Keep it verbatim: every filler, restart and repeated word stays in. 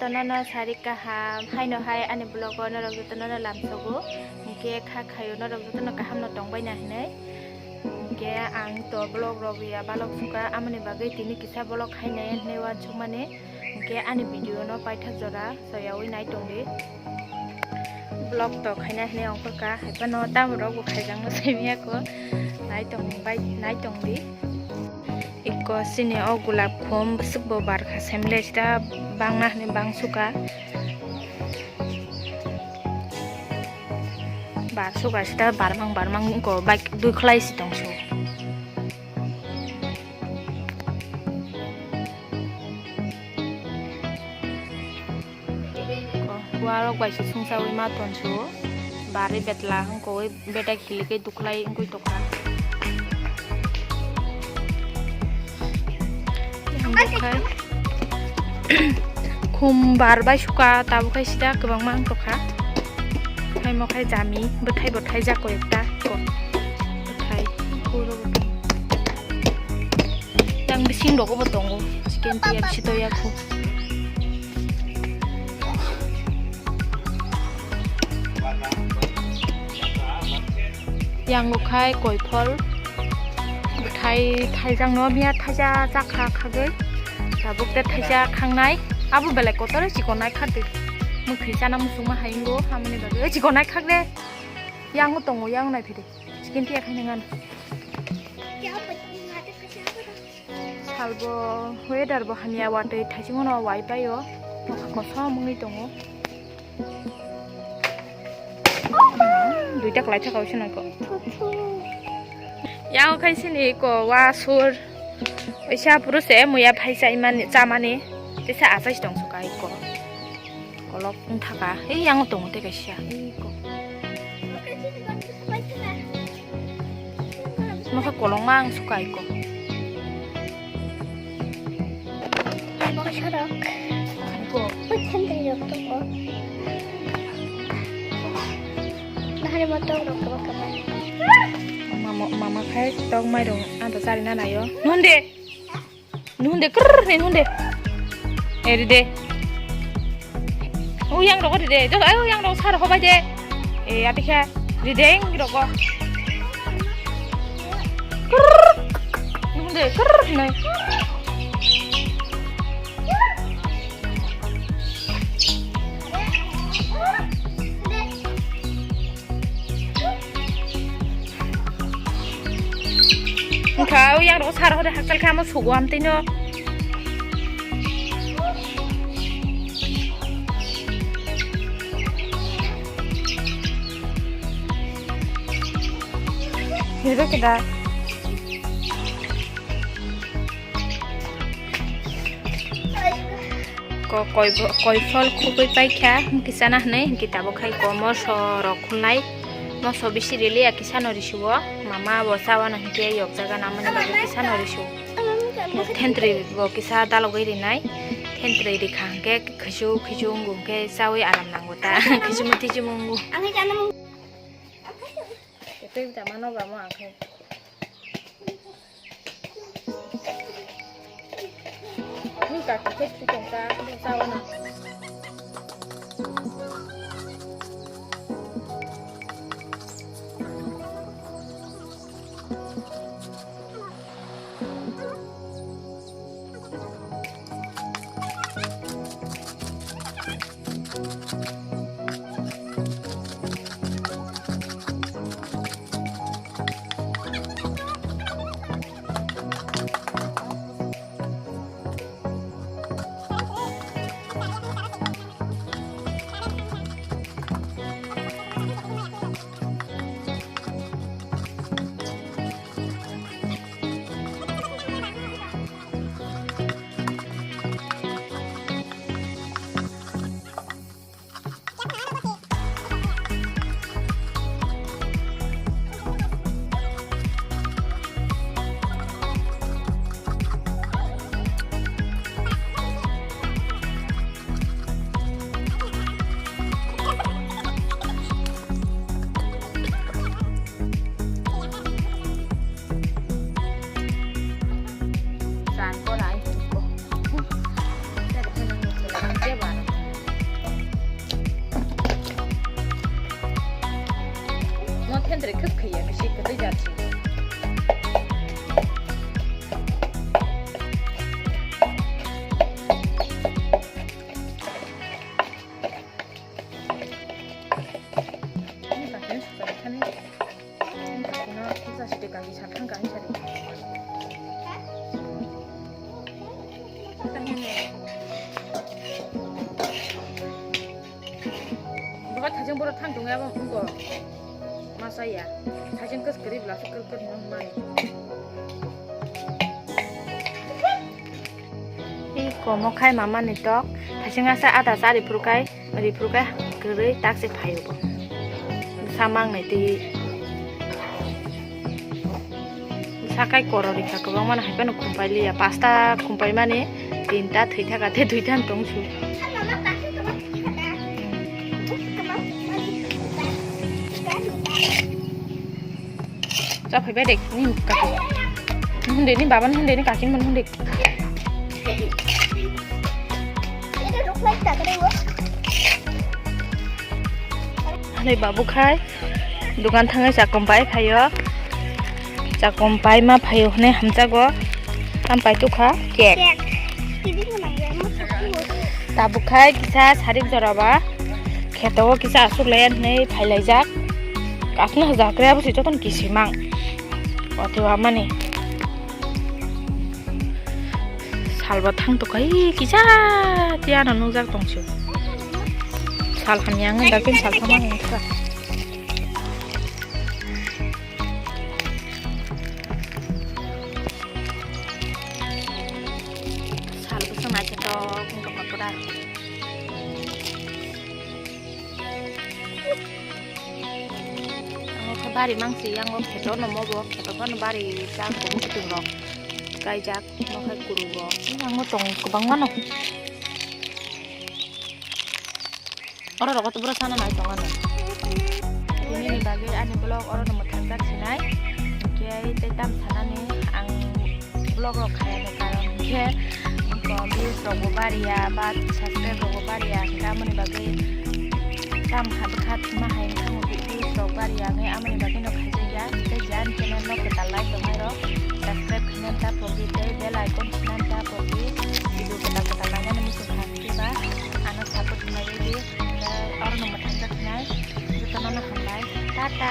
Nono sari kaham, haino hai ani vlog o norok joto nono lamsogo. Hinkhe kha khayo norok joto no kaham no tongbai na hinwi. Hinkhe ang to vlog rok ya balok suka, amoni bagwi tini kisa vlog khainai hinwi uansukmani. Hinkhe ani video no paithak jora soyawi nai tongdi. Vlog to khaina hinwi ongkhorkha, haiphano tamorok bo khaijakno simiya kho. Nai tong bai, nai tongdi. Iko chini o gulab khum bwswk bo barkha, semle sita bangna hinwi bang suka. Bar suka sita barmang barmang iko bike dui khlai si tong su. Ko, warok bai se sungsawi ma tonsu. Bari betla hwnkhe bedek hilikhe duklai wngwi tongkha. Ang bo khai khum bar bai suka, tabuk khai sida kwbangma wng tongkha. Khai mo khai jami, bwthai bwthai jako ekta. Ko, bwthai, kuro bwthai. Yang bising rogo bo tongo. Chicken tiya bisi toya khu. Yang bo khai koi phol. Bwthai thaijak no miya thaija chakha khagwi. Tabuk te thaija khangnai. Abo belai kotor chikonai khade. Mukhi chana musungma haingo hamani bagwi. Chikonai khagde. Yang tongo, yang nai phiri. Chicken tiya khaina ngan. Salbo weather bo hamya, watwi thaichingmano wai paio, kosom wngwi tongo. Duita kwlai thaka usi nangkho. Yang khai sini ko wa sur. Oisa puru se muya phai chaimani, chamani. Tesa achai tong suka iko. Kolok wng thaka. Ei, yang tongo tei kaisa. Ei, ko. Mokhe kolokma ang suka iko. Mokhe sorok. Iko. Oi, thantai rok tongo. Nahari mo tok rok kaba kaba. Mama, mama khai tok mai rong anta chari na nayo. Nunde. Nunde krrr ni nunde. Eri de. O yang rogo de de. Ayo yang rogo sar hobai de. E atikha. Rideng rogo. Krrr. Nunde krrr nai. Wngkha, o yang rogo sar hode hakchal khe amo sugo amtwino. Hebe keda. Ko koi bo, koi phol khugwi paikha, hwnkhe chana hwnwi, hwnkhe tabuk khai ko moso rok khulnai, moso bisi rili ya kisa no risuo, mama bo chawano hwnkhe yokjaga namani bagwi kisa no risuo. Thentwrwi bo kisa dalogwi rinai, thentwrwi rikha hwnkhe khisu khisu wngo hwnkhe chawi aram nango ta, khisu muti chumu wngo. Tei tama nogo amo ang khe. Ni kaki khe thwi tong kha, bo chawana. Hendrik khe khaiya bisi kwtwi jat se. Ani kaki ni suka thani. Ani kaki no kisa site kaki sap thang kani sari. Bokat thajeng borok thang tong ya bo wngko. Masa ya. Thajeng kwskwrwi bwla se kwrwk kwrwk no hwnmani. Iko mokhai mama ni tok. Thajeng asa ada sa ri phuru kai, ri phuru kai kwrwi tak se phaio bo. Samang nai twi. Sakai koro rikha kwbangma no hai phano khumpai liya, pasta khumpai mani tinta thwi thaka tei duita no tong su. Cha phai bai de ni kaki. Hunde ni baba hunde ni kaki man hunde. Ani babu khai. Dukan thangai chakom pai phaio. Chakom pai ma phaio hwnwi hamjago. Tam pai tukha cake. Cake. Tabuk khai kisa sarik jora ba. Kheto o kisa asuk lai hwnwi phailaijak. Asno jakre abo si joton kisimang. Otiwa mani. Salba thang to kai kisa tiya no nungjak tongsi. Sal hamya ngai dakin sal thama ngai kha. Sal bwswng naikhe to kung kapha kwrak. Ang khe bari mangsi, yang o kheto no mobo, kheto phano bari jak, kutung rok kaijak, mo khe kuru bo, yang o tong kwbangma no. Oro rogo to bwrwi sana nai tong ano. Tini ni bagwi ani vlog oro no mwthang jak sinai. Hinkhe tei tam sanani ang vlog rok khaiyani karon hinkhe views rok bo bariya ba subscribe rok bo bariya hinkhe amoni bagwi tam habwkha thwima hai wngkha views rok bariya hinkhe amoni bagwi no khaijakya tei jani channel no kwtal like tongnai rok subscribe khaina ta pogwi tei bell icon khna ta pogwi video kwtal kwtal nainani muchung kha. Khe ba ano support khlaiwi di, oro no mwthang jak nai, jotono no hambai, tata.